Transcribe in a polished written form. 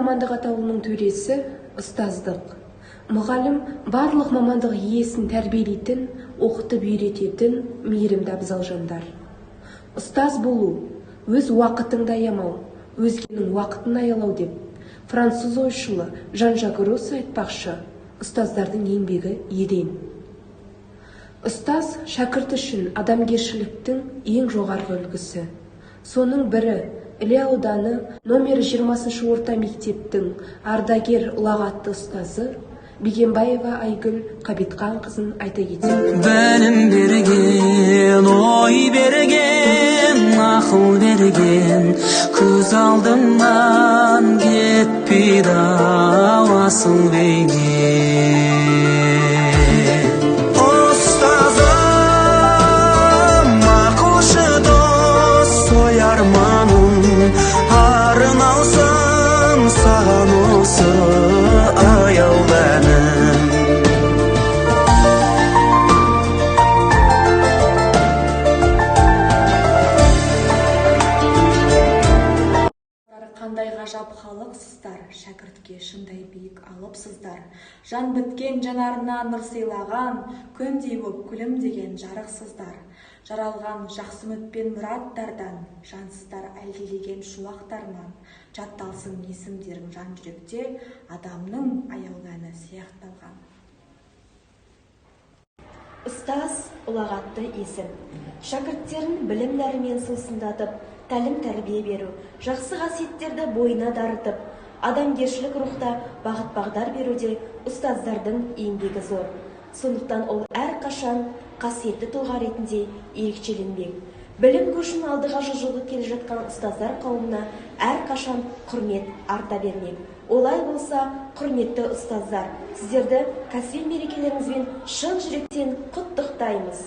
мамандық атаулының төресі ұстаздық. Мұғалім барлық мамандық иесін тәрбиелейтін, оқытып үйрететін мейірімді абзал жандар. Ұстаз болу, өз уақытыңды аямау, өзгенің уақытын аялау деп француз ойшылы Жан-Жак Руссо айтпақшы, ұстаздардың еңбегі ерен. Ұстаз шәкірт үшін адамгершіліктің ең жоғарғы үлгісі. Соның бірі Іле ауданы номері 20 орта мектептің ардагер ұлағатты ұстазы Бегенбаева Айгүл Қабитқанқызын айта кетейік. Білім берген, ой берген, ақыл берген, көз алдымнан кетпейді ау асыл бейнең. Ұстазым, ақылшы дос, ой арманым арналсын саған осы аяулы әнім. Қандай ғажап халықсыздар, шәкіртке шындай биік алыпсыздар. Жан біткен жанарына нұр сыйлаған, күндей боп күлімдеген жарықсыздар. Жаралған жақсы үміт пен мұраттардан, жансыздар әлдилеген шуақтарынан. Жатталсын есімдерің жан жүректе, адамның аяулы әні сияқталған. Ұстаз ұлағатты есім. Шәкірттерін білім нәрімен сусындатып, тәлім тәрбие беру, жақсы қасиеттерді бойына дарытып, адамгершілік рухта бағыт-бағдар беруде ұстаздардың еңбегі зор. Сондықтан ол әрқашан қасиетті тұлға ретінде ерекшеленбек. Білім көшін алдыға жылжытып келе жатқан ұстаздар қауымына әрқашан құрмет арта бермек. Олай болса, құрметті ұстаздар, сіздерді кәсіби мерекелеріңізбен шын жүректен құттықтаймыз.